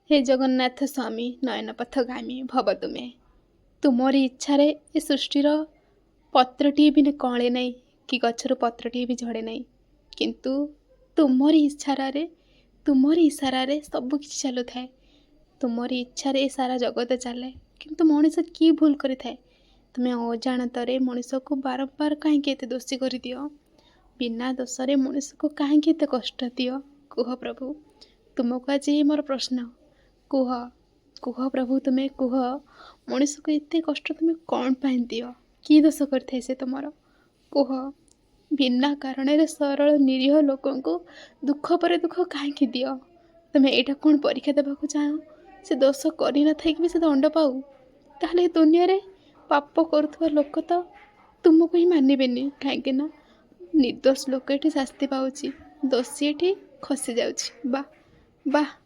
ହେ ଜଗନ୍ନାଥ ସ୍ୱାମୀ, ନୟନ ପଥଗାମୀ ଭବ ତୁମେ, ତୁମରି ଇଚ୍ଛାରେ ଏ ସୃଷ୍ଟିର ପତ୍ରଟିଏ ବି କଅଁଳେ ନାହିଁ କି ଗଛରୁ ପତ୍ରଟିଏ ବି ଝଡ଼େ ନାହିଁ, କିନ୍ତୁ ତୁମରି ଇଶାରାରେ, ତୁମରି ଇଶାରାରେ ସବୁ କିଛି ଚାଲୁଥାଏ। ତୁମରି ଇଚ୍ଛାରେ ଏ ସାରା ଜଗତ ଚାଲେ। କିନ୍ତୁ ମଣିଷ କି ଭୁଲ କରିଥାଏ? ତୁମେ ଅଜାଣତରେ ମଣିଷକୁ ବାରମ୍ବାର କାହିଁକି ଏତେ ଦୋଷୀ କରିଦିଅ? ବିନା ଦୋଷରେ ମଣିଷକୁ କାହିଁକି ଏତେ କଷ୍ଟ ଦିଅ? କୁହ ପ୍ରଭୁ, ତୁମକୁ ଆଜି ମୋର ପ୍ରଶ୍ନ। କୁହ, କୁହ ପ୍ରଭୁ, ତୁମେ କୁହ, ମଣିଷକୁ ଏତେ କଷ୍ଟ ତୁମେ କ'ଣ ପାଇଁ ଦିଅ? କି ଦୋଷ କରିଥାଏ ସେ ତୁମର? କୁହ, ବିନା କାରଣରେ ସରଳ ନିରୀହ ଲୋକଙ୍କୁ ଦୁଃଖ ପରେ ଦୁଃଖ କାହିଁକି ଦିଅ? ତୁମେ ଏଇଟା କ'ଣ ପରୀକ୍ଷା ଦେବାକୁ ଚାହଁ, ସେ ଦୋଷ କରିନଥାଇକି ବି ସେ ଦଣ୍ଡ ପାଉ? ତାହେଲେ ଏ ଦୁନିଆରେ ପାପ କରୁଥିବା ଲୋକ ତ ତୁମକୁ ହିଁ ମାନିବେନି, କାହିଁକି ନା ନିର୍ଦ୍ଦୋଷ ଲୋକ ଏଠି ଶାସ୍ତି ପାଉଛି, ଦୋଷୀ ଏଠି ଖସି ଯାଉଛି। ବାଃ ବାଃ।